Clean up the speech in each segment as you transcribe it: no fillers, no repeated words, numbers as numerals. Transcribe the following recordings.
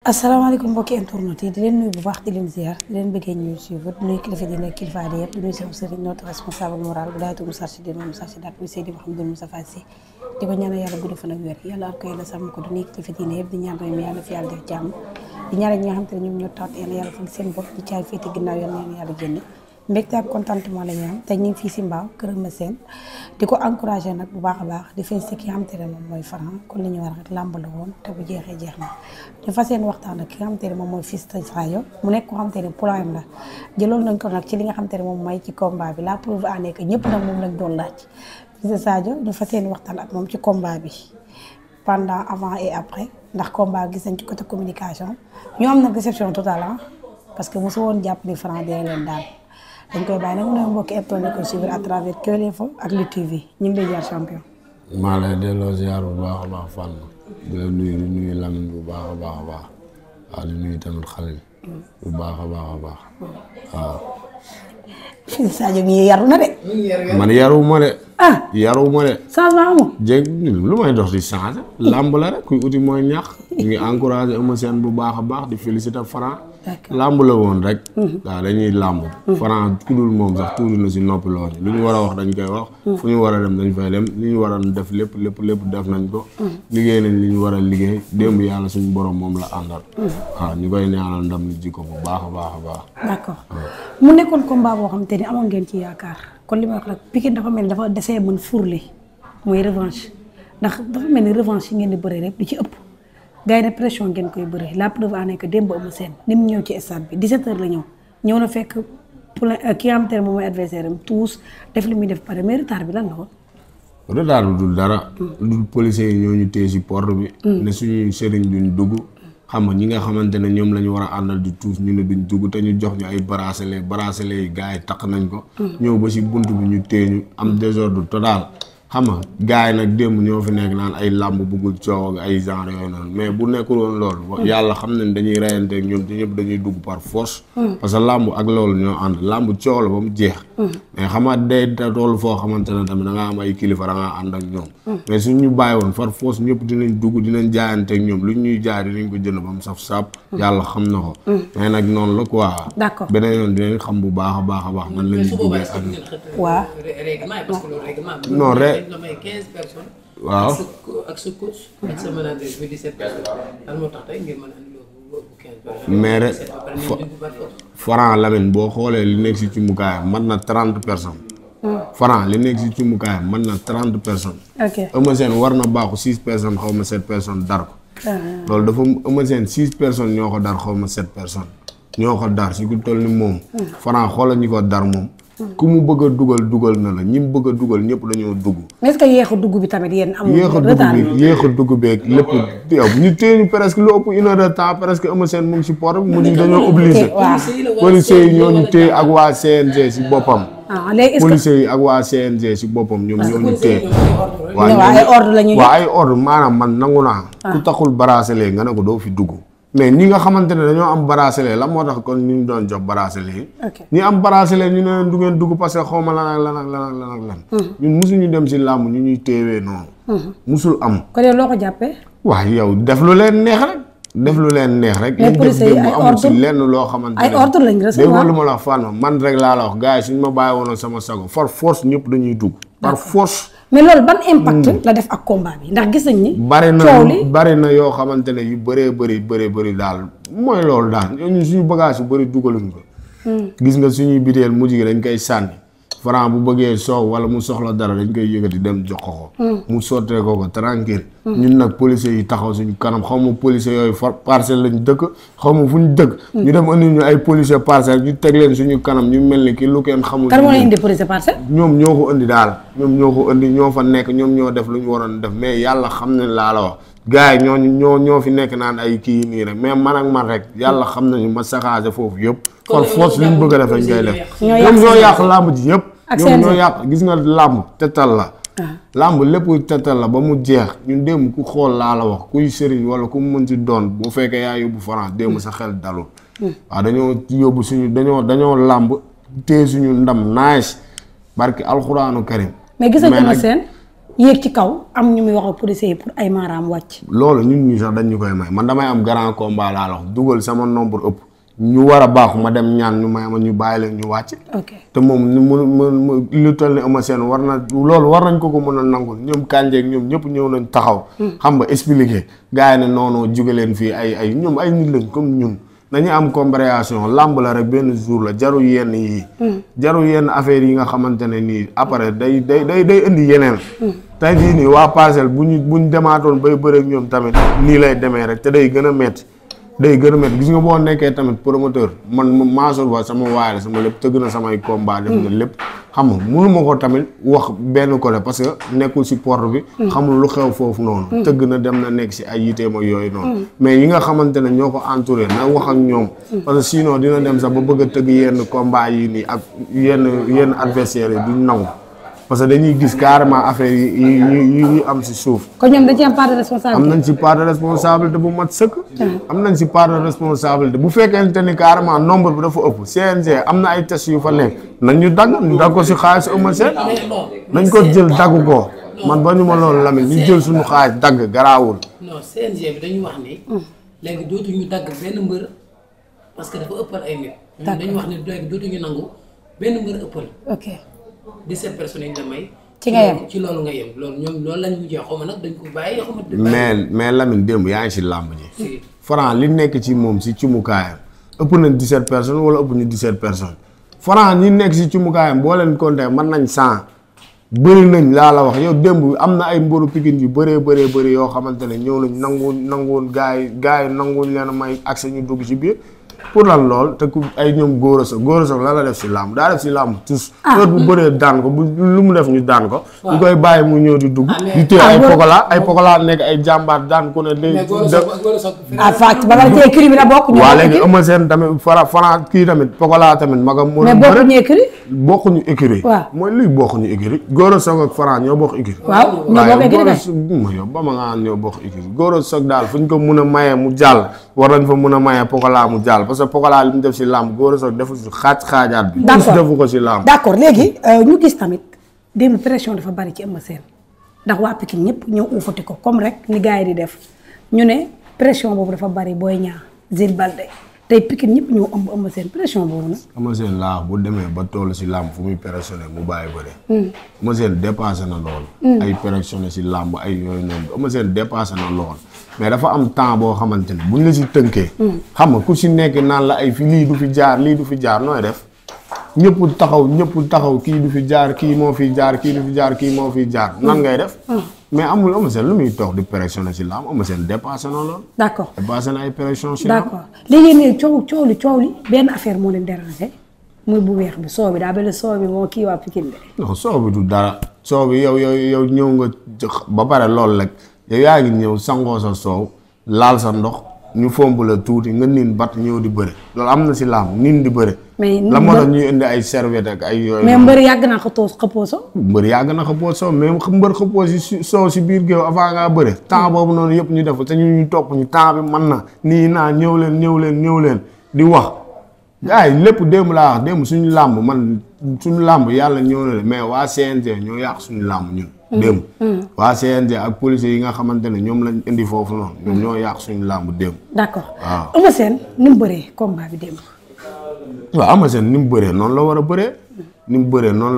asalaamaaleykum mbokki internet yi di leen nuyu bu baax di leen ziar di leen bëggee ñuy suivre di nuyu kilifa dina kilifa di yëpp di nuyu sama sëriñ notre responsable moral bu daayatu Moustarchidine Moustarchidaty muy Seydi Mouhamadou Moustapha Sy di ko ñaanal yàlla gudd fan ak wér yàlla ak ko yàlla sàmm ko di nuyu kilifa dina yëpp di ñaan réew mi yàlla fi yàlla def jàmm di ñaanal ñi nga xam te ne ñoom ñoo tax yàlla fag seen bopp di caay féete ginnaaw yàlla génne mbégte ak contentement la ñu am te ñu ngi fii si Mbao Kër Eumeu Sène di ko encouragé nag bu baax a baax di félicité ki nga xamante ne moom mooy Franc kon li ñu war rek làmb la woon te bu jeexee jeex na ñu fas yéene waxtaan ak ki nga xamante ne moom mooy Fils de Sadio mu nekk ko xamante ne problème la jëloon nañ ko nag ci li nga xamante ne moom mooy ci combat bi la preuve en est que ñëpp nag moom lañ doon laaj Fils de Sadio ñu fas yéene waxtaan ak moom ci combat bi pendant avant et après ndax combat gis nañ ci côté communication ñu am nag déception totale parce que mosu woon jàpp ni Franc dina leen daal dañ koy bàyyi nag mu ne mbokki internet ko suivre à travers Kewel Info ak Lutte TV ñu ngi lay jaar champion. maa lay delloo ziar bu baax a baax Fane di la nuyu Lamine bu baax a baax waaw di nuyu tamit Khalil bu baax a baax waaw. Fils de Sadio mi yaru na de. man yaruwuma de. yaruwuma de. changement amul. jéeg lu may dox di changer. làmb la rek kuy uti mooy ñax. ñu ngi encouragé Eumeu Sène bu baax a baax di féliciter Franc. làmb la woon rek. waaw dañuy làmb. Franc ku dul moom sax tuuti na si noppi loo lu ñu war a wax dañ koy wax. fu ñu war a dem dañ fay dem li ñu war a def lépp def nañ ko. liggéey nañ li ñu war a liggéey démb yàlla suñu borom moom la àndal. waaw ñu koy ñaanal ndam li ji ko bu baax a baax. d'accord mu nekkoon combat boo xam te ni amoon ngeen ci yaakaar kon li ma wax nag Pikine dafa mel ni dafa desee mën fourler mooy revanche ndax dafa mel ni revanche yi ngeen di bëri rek du ci ëpp. gars yi ne pression ngeen koy bëri la preuve en est que démb Eumeu Sène ni mu ñëw ci stade bi 17h la ñëw na fekk ki nga xamante ne moom mooy adversaire am tous def li muy def pare mais retard bi lan la woon. retard bi dul dara. dul policiers yi ñoo ñu téye si porte bi. ne suñuy sëriñ duñ dugg. xam nga ñi nga xamante ne ñoom la ñu war a àndal di tuus ñu ne duñ dugg te ñu jox ñu ay bracelet yi gars yi takk nañ ko. ñëw ba si bunt bi ñu téye ñu am désordre total. xam nga gars yi nag démb ñoo fi nekk naan ay làmb bëggul coow ak ay genre yooyu noonu mais bu nekkul woon loolu. yàlla xam nañ dañuy reyante ak ñoom te ñëpp dañuy dugg par force. parce que làmb ak loolu ñoo ànd làmb coow la ba mu jeex. mais xam nga day toll foo xamante ne tamit da ngaa am ay kilifa da ngaa ànd ak ñoom. mais suñ ñu bàyyi woon par force ñëpp dinañ dugg dinañ jaayante ak ñoom luñ ñuy jaay dinañ ko jënd ba mu saf sap. yàlla xam na ko. mais nag noonu la quoi. d'accord beneen yoon dinañ xam bu baax a baax nan la ñuy duggee ak. waaw. non waaw ak sa coach ak sa manager bi 17 personnes lan moo tax tey ngir mën a andi loolu 15 personnes. mais rek Franc Lamine boo xoolee li nekk si cumukaayam mën na 30 personnes. Franc li nekk si cumukaayam mën na 30 personnes. ok Eumeu Sène war na baaxu 6 personnes xaw ma 7 personnes dar ko. loolu dafa Eumeu Sène 6 personnes ñoo ko dar xaw ma 7 personnes ñoo ko dar si ku toll ni moom. Franc xoolal ñi ko dar moom. ku mu bëgg a dugal na la ñi mu bëgg a dugal ñëpp dañoo dugg. mais est-ce que yéex a dugg bi tamit yéen amul retard yéex a dugg beeg lépp yow ñu téye ñu presque lu ëpp 1 heure de temps presque Eumeu Sène mu ngi si port bi mu ngi dañoo obligé. policiers yi ñoo ñu téye ak waa CNG si boppam. léegi policiers yi ak waa CNG si boppam ñoom ñoo ñu téye. waaw ay ordre maanaam man nangu naa. ku taxul bracelet nga ne ko doo fi dugg. mais ñi nga xamante ne dañoo am bracelet la moo tax kon ñu doon jox bracelet yi. ñi am bracelet ñu ne leen du ngeen dugg parce que xaw ma lan ak lan. ñun mosuñu dem si làmb ñu ñuy téewee noonu. musul am. kon yow loo ko jàppee. waaw yow def lu leen neex rek. def lu leen neex rek. mais policiers yi ay ordre amul si lenn loo xamante ne ay ordre lañ recevoir dégg lu ma la wax Fane man rek laa la wax gars yi suñ ma bàyyi woon sama sago par force ñëpp dañuy dugg. par force. mais loolu ban impact la def ak combat bi ndax gis nañ ni. bari na yoo xamante ne yu bëri daal mooy loolu daal ñun suñu bagage yu bëri dugaluñ ko. gis nga suñuy biteel mujj gi dañ koy sànni. Franc bu bëggee soow wala mu soxla dara dañ koy yëkkati dem jox ko. mu sottee ko tranquille ñun nag policiers yi taxaw suñu kanam xaw ma policiers yooyu parcelle lañ dëkk xaw ma fu ñu dëkk. ñu dem andi ñu ay policiers parcelle ñu teg leen suñu kanam ñu mel ni ki lu kenn xamul. kan moo indi policier parcelle. ñoom ñoo ko indi daal ñoo fa nekk ñoom ñoo def lu ñu waroon def mais yàlla xam ne laa la wax. gars yi ñoo fi nekk naan ay kii nii rek mais man ak man rek yàlla xam nañu ma saxaase foofu yëpp. par force li ñu bëgg a def dañ koy def. ñoom ñoo yàq làmb ji yëpp. ñoom ñoo yàq gis nga làmb tetal la. làmb lépp tetal la ba mu jeex ñun démb ku xool laa la wax kuy sëriñ wala ku mu mën ci doon bu fekkee yaa yóbbu Franc démb sa xel dalul. waaw dañoo yóbbu suñu dañoo làmb téye suñu ndam nice barki alxuraanu karim. mais gis nga Eumeu Sène yéeg ci kaw am ñu muy wax ak policiers yi pour ay maaraam wàcc. loolu ñun ñi sax dañ ñu koy may man damay am grand combat laa la wax dugal sama nombre ëpp ñu war a baaxu ma dem ñaan ñu may ma ñu bàyyi leen ñu wàcc. ok te moom mu lu toll ni Eumeu Sène war na loolu war nañ ko mën a nangul ñoom kànjeeg ñoom ñëpp ñëw nañ taxaw. xam nga expliquer gars yi ne noonu jóge leen fii ay ñoom ay nit lañ comme ñun. nañu am compréhension làmb la rek benn jour la jaru yenn yi jaru yenn affaire yi nga xamante ne nii après day indi yeneen tey jii nii waa Parcelles buñ demaatoon bay bëreeg ñoom tamit nii lay demee rek te day gën a métti gis nga boo nekkee tamit promoteur man Mansour Ba sama waay la sama lépp tëgg na samay combat def na lépp xam nga mënuma ko tamit wax benn côté parce que nekkul si porte bi xamul lu xew foofu noonu tëgg na dem na nekk si ay yiteem ak yooyu noonu mais yi nga xamante ne ñoo ko entouré na wax ak ñoom parce que sinon dina dem sax ba bëgg a tëgg yenn combat yi nii ak yenn adversaires yi duñ nangu parce que dañuy gis carrément affaire yi am si suuf. kon ñoom dañ ci am part de responsabilité. am nañ si part de responsabilité bu mat sëkk. am nañ si part de responsabilité bu fekkente ni carrément nombre bi dafa ëpp CNG am na ay test yu fa nekk nañ ñu dagg ko si xaalis Eumeu Sène nañ ko jël dagg ko man ba ñu ma loolu Lamine ñu jël suñu xaalis dagg garaawul. non CNG bi dañu wax ni. léegi dootuñu dagg benn mbër parce que dafa ëppal ay nit. dañu wax ni léegi dootuñu nangu benn mbër ëppal. ok. 17 personnes yi nga may. ci nga yem ci loolu nga yem loolu ñoom loolu lañ mujjee xaw ma nag dañ ko bàyyi xaw ma. mais Lamine démb yaa ngi si làmb ji. Franc li nekk ci moom si cumukaayam ëpp nañ 17 personnes wala ëpp ñu 17 personnes Franc ñi nekk si cumukaayam boo leen compté mën nañ 100 bëri nañ laa la wax yow démb am na ay mboru Pikine yu bëree yoo xamante ne ñëw nañ nanguwoon gars yi nanguwuñ leen a may accès ñu dugg ci biir. pour lan lool te ku ay ñoom góor a soog la def si làmb daa def si làmb tous heure bu bëree daan ko bu lu mu def ñu daan ko ñu koy bàyyi mu ñëw di dugg di téye ay pokola nekk ay jàmbaar daan ku ne fact ba nga téye écurie bi la bokk waaw léegi Eumeu Sène tamit Franc kii tamit pokola tamit magam moo bokkuñu écurie mooy luy bokkuñu écurie góor a soog ak Franc ñoo bokk écurie yow ba ma nga ñoo bokk écurie góor a soog daal fu ñu ko mun a mayee mu jàll war nañ fa mun a mayee pokola mu jàll parce que Pokola li mu def si làmb góor a soog defu si xaajaat bi. d'accord defu ko si làmb. d'accord léegi ñu gis tamit démb pression dafa bari ci Eumeu Sène ndax waa Pikine ñëpp ñëw uufati ko comme rek ni gars yi di def ñu ne pression boobu dafa bari Boy Niang Zil Balde tey Pikine ñëpp ñëw ëmb Eumeu Sène pression boobu nag. Eumeu Sène laa bu demee ba toll si làmb fu muy pressionné mu bàyyi bëre. Eumeu Sène dépassé na loolu. ay pressionné si làmb ay yooyu noonu Eumeu Sène dépassé na loolu. mais dafa am temps boo xamante ne buñ la si tënkee. xam nga ku si nekk naan la ay fi lii du fi jaar nooy def ñëpp taxaw kii du fi jaar kii moo fi jaar kii du fi jaar kii moo fi jaar nan ngay def. mais amul Eumeu Sène lu muy toog di pressionné si làmb Eumeu Sène dépassé na loolu. d'accord dépassé na ay pression si làmb. d'accord léegi ne coow li benn affaire moo leen déranger muy bu weex bi soow bi daa mel soow bi moo kii waa Pikine de. non soow bi du dara soow bi yow ñëw nga ba pare loolu rek. yow yaa ngi ñëw sangoo sa soow laal sa ndox ñu fomp la tuuti nga niin bat ñëw di bëre loolu am na si làmb niin di bëre. mais la moo tax ñuy indi ay serviette ak ay yooyu. mais mbër yàgg na xëppoo soow. mbër yàgg na xëppoo soow mais mbër xëppoo si soow si biir géew avant ngaa bëre. temps boobu noonu yëpp ñu def te ñu topp ñu temps bi mën na nii naa ñëw leen di wax. gars yi lépp démb laa wax démb suñu làmb yàlla ñëw na mais waa CNG ñoo yàq suñu làmb ñun. démb waa CNG ak policiers yi nga xamante ne ñoom lañ indi foofu noonu ñoom ñoo yàq suñu làmb démb. d'accord waaw Eumeu Sène ni mu bëree combat bi démb. waaw Eumeu Sène ni mu bëree noonu la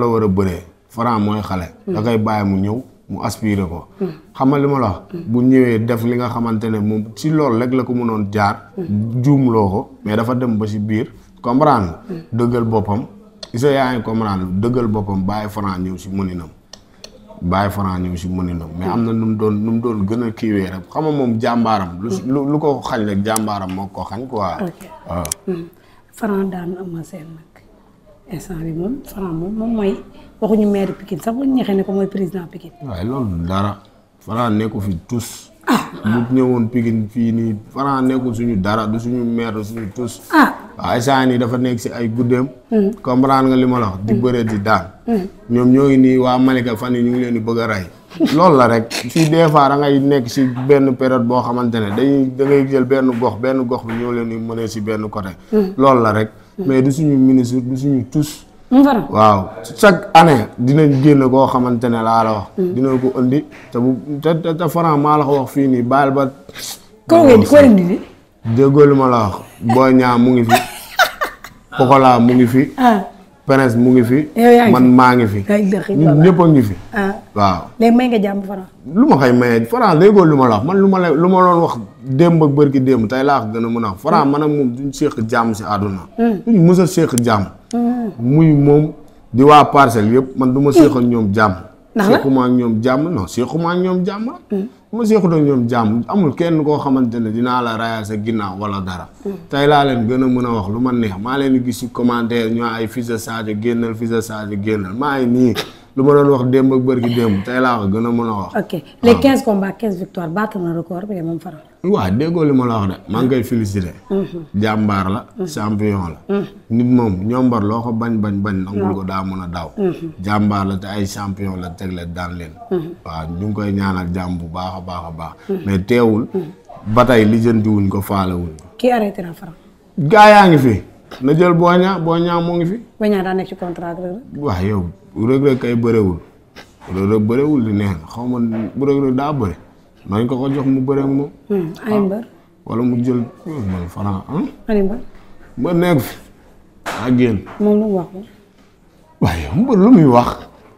war a bëree Franc mooy xale. da koy bàyyi mu ñëw mu aspiré ko. xam nga li ma la wax. bu ñëwee def li nga xamante ne moom si loolu rek la ko mënoon jaar. juumloo ko mais dafa dem ba si biir comprendre dëggal boppam isa yaa ngi comprendre dëggal boppam bàyyi Franc ñëw si mëninam. mais am na nu mu doon gën a kiiwee rek xam nga moom jàmbaaram. lu ko xañ rek jàmbaaram moo ko xañ quoi. waaw. Franc daan Eumeu Sène nag instant bi moom Franc moom mooy waxuñu maire Pikine sax bu ñu ñexee ne ko mooy président Pikine. waaye loolu dara Franc nekku fi tous. bu ñëwoon Pikine fii nii Franc nekkul suñu dara du suñu maire du suñu tous. waaw instant nii dafa nekk si ay guddeem. comprendre nga li ma la wax di bëre di daan. ñoom ñoo ngi nii waa Malika fan yi ñu ngi leen di bëgg a rey. loolu la rek fii des fois da ngay nekk si benn période boo xamante ne da ngay jël benn gox bi ñoo leen di mënee si benn côté. loolu la rek mais du suñu ministre du suñu tous. waaw chaque année dinañ génn koo xamante ne laa la wax. dinañ ko indi te bu te Franc maa la ko wax fii nii baal ba. koo indi di. déggoo lu ma la wax Boy Niang mu ngi fi. Pokola mu ngi fi. Prince mu ngi fi. man maa ngi fi. ñun ñëpp a ngi fi. waaw. léegi may nga jàmm Franc. lu ma koy mayee Franc déggoo lu ma la wax man lu ma doon wax démb ak bërki démb tey laa ko gën a mën a wax Franc man ak moom duñ séq jàmm si àdduna. duñ mës a séq jàmm. muy moom di waa parcelle yëpp man du ma séq ak ñoom jàmm. séquma ak ñoom jàmm non séquma ak ñoom jàmm la. ma séqut ak ñoom jàmm amul kenn koo xamante ne dinaa la rayal sa ginnaaw wala dara. tey laa leen gën a mën a wax lu ma neex maa leen di gis si commentaire ñoo ay fils de Sadio génnal fils de Sadio génnal maa ngi nii lu ma doon wax démb ak bërki démb tey laa ko gën a mën a wax. ok les 15 combats 15 victoires battre na record bi moom Franc. waaw déggoo li ma la wax de maa ngi koy félicité. jàmbaar la champion la. nit moom ñoombar loo ko bañ nangul ko daa mën a daw. jàmbaar la te ay champion la tegle daan leen. waaw ñu ngi koy ñaanal jàmm bu baax a baax. mais teewul. ba tey lijjanti wuñ ko faale wuñ ko. kii arrêté na Franc. gaa yaa ngi fi na jël Boy Niang moo ngi fi. Boy Niang daa nekk ci contrat rek. waaw yow Reug Reug kay bëriwul. Reug Reug bëriwul di neex xaw ma bu Reug Reug daa bëri. nañ ko jox mu bëre ak moom. ay mbër. wala mu jël man Franc ay mbër. mbër nekk fi. ak génn. moom lu mu wax moom. waaye mbër lu muy wax.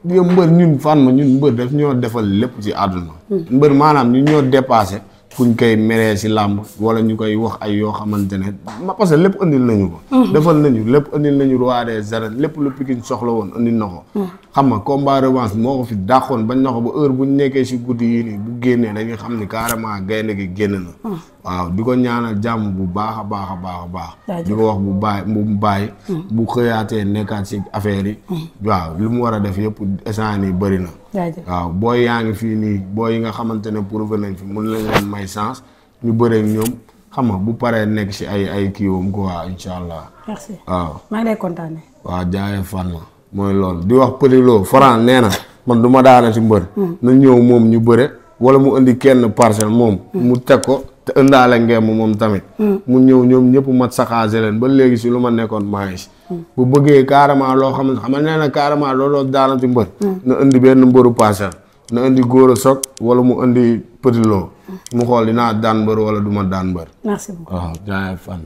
yow mbër ñun fan ma ñun mbër daf ñoo defal lépp ci àdduna. mbër maanaam ñu ñoo dépassé. fuñ koy meree si làmb wala ñu koy wax ay yoo xamante ne parce que lépp andil nañu ko. defal nañu lépp andil nañu roi des arènes lépp lu Pikine soxla woon andil na ko. xam nga combat revanche moo ko fi dàqoon bañ na ko ba heure bu ñu nekkee si guddi yii nii bu génnee dañuy xam ni carrément gaynde gi génn na. waaw di ko ñaanal jàmm bu baax a baax. di ko wax bu bàyyi. bu xëyaatee nekkaat si affaire yi. waaw lu mu war a def yëpp instant nii bëri na. waaw booy yaa ngi fii nii booy yi nga xamante ne prouvé nañ fi mën nañ leen may chance ñu bëree ak ñoom xam nga bu paree nekk si ay kiiwam quoi incha allah. merci waaw maa ngi lay kontaanee. waaw jaayee fan la mooy loolu di wax Petit Lo Franc nee na man du ma daana si mbër. na ñëw moom ñu bëre wala mu indi kenn parcelle moom. mu teg ko te ëndaale ngeem moom tamit. mu ñëw ñoom ñëpp mat saxaase leen ba léegi si lu ma nekkoon maa ngi si. bu bëggee carrément loo xam ne nee na carrément looloo daana ci mbër. na indi benn mbëru parcelle. na indi góor a soog wala mu indi Petit Lo mu xool dinaa daan mbër wala du ma daan mbër. merci beaucoup waaw jaayee fan.